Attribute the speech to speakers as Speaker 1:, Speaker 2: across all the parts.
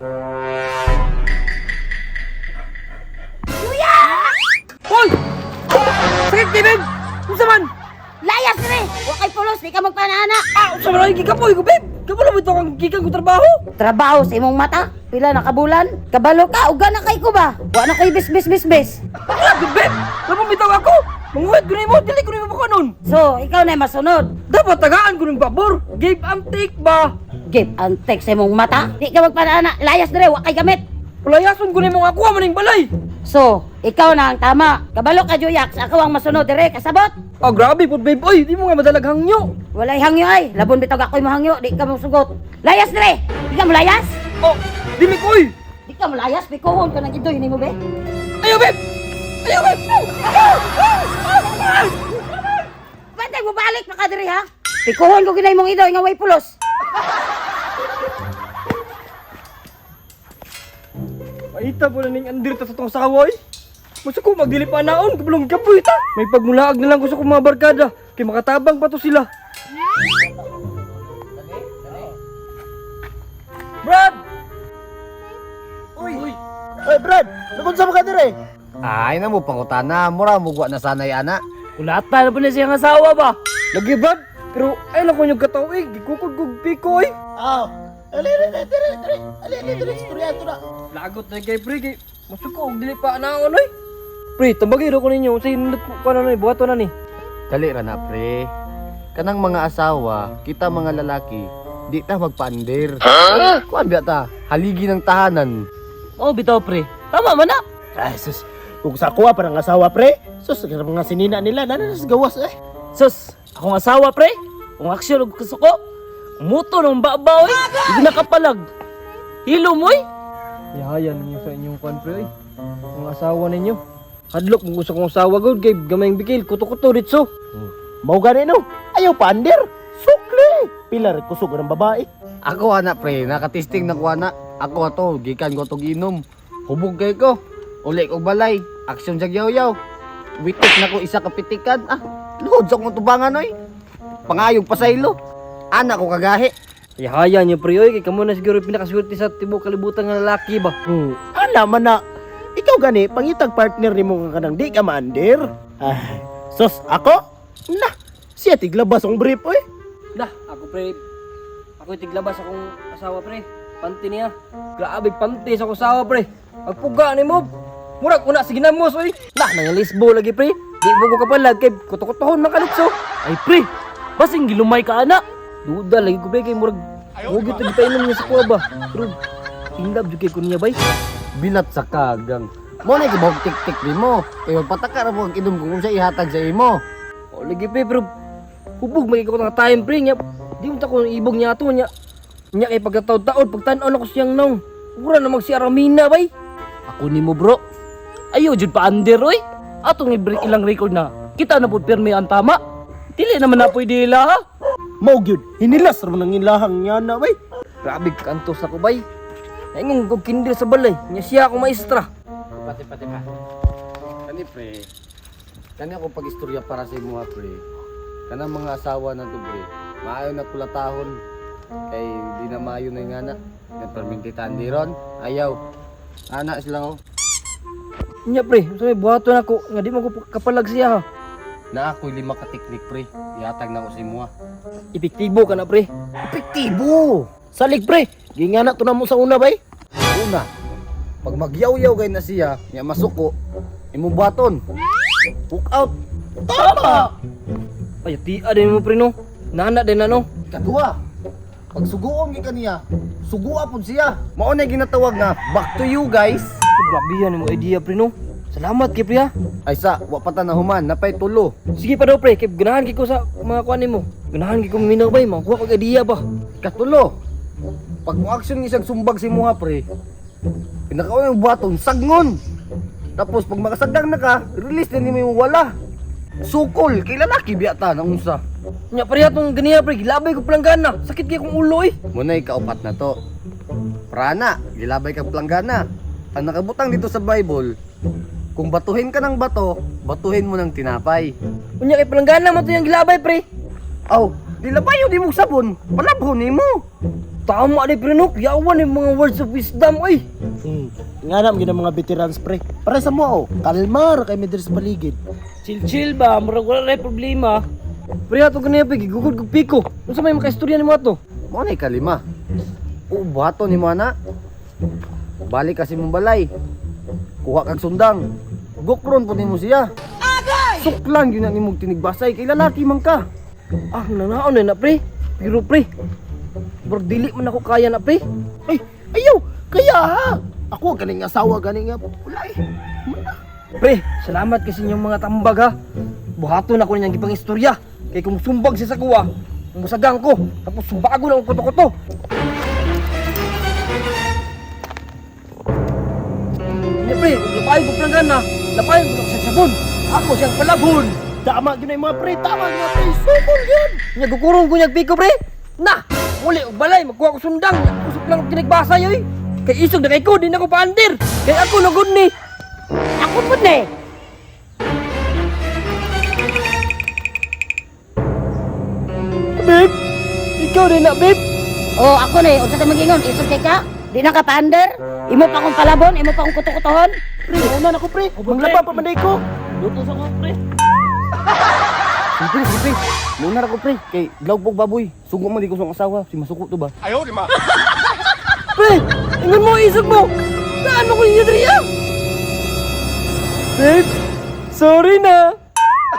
Speaker 1: Hoy! Sakit kay babe! Unsa man?
Speaker 2: Layas dire! Wa kay pulos, di ka magpanaana.
Speaker 1: Ah, unsa man ay gikapoy ko, babe? Kabalo mo ito kang gikan ko trabaho?
Speaker 2: Trabaho sa imong mata, pila na kabulan. Kabalo ka, uga na kay ko ba? Wa na koy bis bis bis bis.
Speaker 1: Grabe, babe! Labong bitaw ako! Manguhit ko nimo, dili ko nimo kanon.
Speaker 2: So, ikaw na masunod.
Speaker 1: Dapat tagaan ko ng pabor. Give and take ba?
Speaker 2: Give and take sa imong mata. Di ka magpanaana, layas dire, wa kay gamit.
Speaker 1: Palayason ko nimo nga kuha man ning balay.
Speaker 2: So, ikaw na ang tama. Kabalo ka, Juyax, ako ang masunod dire, kasabot.
Speaker 1: Ah, grabe po, babe. Oy, di mo nga madalag hangyo.
Speaker 2: Walay hangyo ay, labon bitog ako'y mahangyo, di ka mosugot. Layas dire! Di ka molayas?
Speaker 1: Oh, dili ko, oy.
Speaker 2: Di ka molayas, bikuhon ka ng idoy nimo be.
Speaker 1: Ayaw, babe! Ayaw, babe!
Speaker 2: Bantay mo balik pa ka diri ha. Pikuhon ko ginay mong idoy nga way pulos.
Speaker 1: Paita po na ning andir ta sa tong sawa, oy. Masa ko magdili pa naon, kabulong kapoy ta. May pagmulaag na lang ko sa kong mga barkada, kay makatabang pa to sila. Brad!
Speaker 3: Uy! Oy, Brad! Nakunsa mo ka dire?
Speaker 4: Ay na mo pangutana, mura mo gwa na sanay ana.
Speaker 5: Kulata na po na siyang asawa ba?
Speaker 1: Lagi, Brad! Pero ay lang ko yung kataw, eh. Gikukod kog piko, eh.
Speaker 3: Ah! Ali, ali, ali, dire, dire! Ali, ali, dire! Istorya to na!
Speaker 1: Lagot na kay pre, kay masuko og dili pa naon, oy. Pre, tambagay ko ninyo. Unsay nindot ko ano ni buhaton na ni.
Speaker 4: Dali ra na pre. Kanang mga asawa, kita mga lalaki, di ta magpaandir. Huh? Kuan biya ta, haligi ng tahanan.
Speaker 5: Oh, bitaw pre. Tama man na.
Speaker 3: Ay, sus! Kung sa kuha parang asawa, pre! Sus, mga sinina nila, nanas gawas eh!
Speaker 5: Sus, akong asawa pre. Kung aksyon og kasuko, muto ng babaw eh. Hindi nakapalag. Hilo mo eh.
Speaker 1: Yahayan ninyo sa inyong kwan pre, oy. Ang asawa ninyo. Hadlok mo sa kong asawa gud kay gamayng bikil kuto-kuto ditso.
Speaker 3: Mao gani no? Ayaw paandir! Sukli! Pilar kusog ng babae.
Speaker 4: Ako ana pre, nakatesting na ko ana. Ako ato, gikan ko tog inom. Hubog kay ko. Uli kog balay, aksyon jag yaw-yaw. Witik na ko isa ka pitikan. Ah, luhod sa akong tubangan oy. Pangayog pasaylo. Ana ko kagahi.
Speaker 1: Yahayan niyo pre, oy, kay kamo na siguro pinakaswerte sa tibuok kalibutan nga lalaki ba.
Speaker 3: Ana man na! Ikaw gani, pangitag partner nimo nga kanang di ka maandir. Ay, sus, ako? Na! Siya tiglabas ang brief, oy!
Speaker 1: Lah, ako pre. Ako tiglabas akong asawa pre. Panty niya. Grabe panty sa akong asawa pre. Pagpuga ni mo. Murag una sige na mo oy. Lah, nangalisbo lagi pre. Di mo ko kapalag kay kuto-kutohon man kalutso.
Speaker 5: Ay pre, basing gilumay ka ana.
Speaker 1: Duda lagi ko pre kay murag huwag ito gipainom niya sa kuha ba. Pero in love jud kay ko niya bay.
Speaker 4: Bilat sa kagang. Mo na kibog tik-tik nimo. Kay magpataka ra mo ang inom kung unsa ihatag sa imo.
Speaker 1: O lagi pre pero hubog magig ko ng time pre niya. Di mo ta ko ibog niya ato niya. Niya kay pagkataod-taod pagtan-aw na ko siyang nong. Mura na mag si Aramina bay.
Speaker 5: Ako nimo bro. Ayaw jud pa under oy. Atong i-break ilang record na. Kita na pud pirmi ang tama. Dili naman na pwede ila ha.
Speaker 3: Mao gyud, hinilas ra man ang ilahang yana, bay!
Speaker 1: Grabe kantos ako bay. Naingon ko kindle sa balay. Nya siya ako maestra.
Speaker 4: Pati pati pa. Kani pre. Kani ako pag-istorya para sa imo ha, pre. Kanang mga asawa na to pre. Maayo na kulatahon kay di na maayo na yung anak. Nagperminti ron. Ayaw. Anak sila oh.
Speaker 1: Nya pre, sa may buhaton ako nga di mo ko kapalag siya ha.
Speaker 4: Na ako'y lima ka teknik pre. Ihatag na ko sa imo ha.
Speaker 1: Epektibo ka na pre.
Speaker 4: Epektibo!
Speaker 3: Salig, pre! Gingana to na mo sa una, bay!
Speaker 4: Una, pag magyaw-yaw gay na siya, nya masuko, imong buhaton. Hook out.
Speaker 3: Tama!
Speaker 1: Ay, tia din mo pre no. Nana din ano.
Speaker 4: Kadua, pag suguon gyud kaniya, sugua pud siya. Mao na ginatawag nga back to you guys.
Speaker 1: Grabe yan mo idea pre no. Salamat kay pre ha.
Speaker 4: Ay sa, wa pa ta na human, napay tulo.
Speaker 1: Sige pa daw pre, kay ganahan kay ko sa mga kuan nimo. Ganahan kay ko minaw bay, makuha kog idea ba.
Speaker 4: Katulo, pag mo action ng isang sumbag si muha pre, pinakauna yung buhaton, sagngon. Tapos pag makasagang na ka, release na nimo yung wala. Sukol, kay lalaki biya ta na unsa.
Speaker 1: Nya pre atong ganiya pre, gilabay ko planggana. Sakit kay kong ulo eh.
Speaker 4: Muna ikaupat na to. Prana, gilabay kang planggana. Ang nakabutang dito sa Bible, kung batuhin ka ng bato, batuhin mo ng tinapay.
Speaker 1: Unya kay planggana man to yung gilabay pre.
Speaker 4: Aw, dilabay yun di mo sabon, palabhon nimo.
Speaker 1: Tama ni pre no, yawan ni mga words of wisdom oy.
Speaker 3: Nga na gyud ang mga veterans pre. Para sa mo oh, kalma ra kay mi diri sa paligid.
Speaker 5: Chill chill ba, murag wala ray problema.
Speaker 1: Pre ato ganiya pre, gigugod kog piko. Unsa may makaistorya nimo ato?
Speaker 4: Mo na ikalima. O buhaton nimo ana. Balik kasi mong balay. Kuha kag sundang. Gukron po nimo siya. Suklan gyud na nimong tinigbasay kay lalaki man ka.
Speaker 1: Ah, nanaon na pre. Pero pre, murag dili man ako kaya na pre.
Speaker 3: Ay, ayaw, kaya ha. Ako ganing asawa ganing nga wala eh. Mana.
Speaker 1: Pre, salamat kasi inyong mga tambag ha. Buhaton ako ninyang gipang istorya. Kay kung sumbag siya sa kuwa, musagang ko. Tapos sumbago na ang kuto-kuto. Hindi pre, lapayon ko planggana. Lapayon ko sa sabon. Ako siyang palabon.
Speaker 3: Tama gyud na yung mga pre, tama gyud na pre. Sumol gyud.
Speaker 1: Nya gukurong ko niyag piko pre. Na, muli og balay magkuha ko sundang. Usok lang og tinigbasa yoy. Kay isog na kay ko, di na ko paandir. Kay ako nagud ni.
Speaker 2: Ako pud ni.
Speaker 1: Babe, ikaw rin na babe.
Speaker 2: Oh, ako ni, unsa ta magingon? Isog kay ka? Di na ka pander? Imo pa akong palabon, imo pa akong kuto-kutohon.
Speaker 3: Pre, una na ko pre. Manglaba pa man day ko.
Speaker 5: Luto sa ko pre.
Speaker 4: Sige, sige. Muna ra ko pre kay glawbog baboy. Sugo man di ko sa akong asawa, si masuko to ba?
Speaker 1: Pre, ingon mo isog mo. Saan mo ko ninyo diri ah? Babe, sorry na.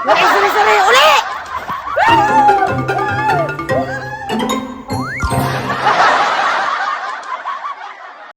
Speaker 2: Wala sorry sorry, uli!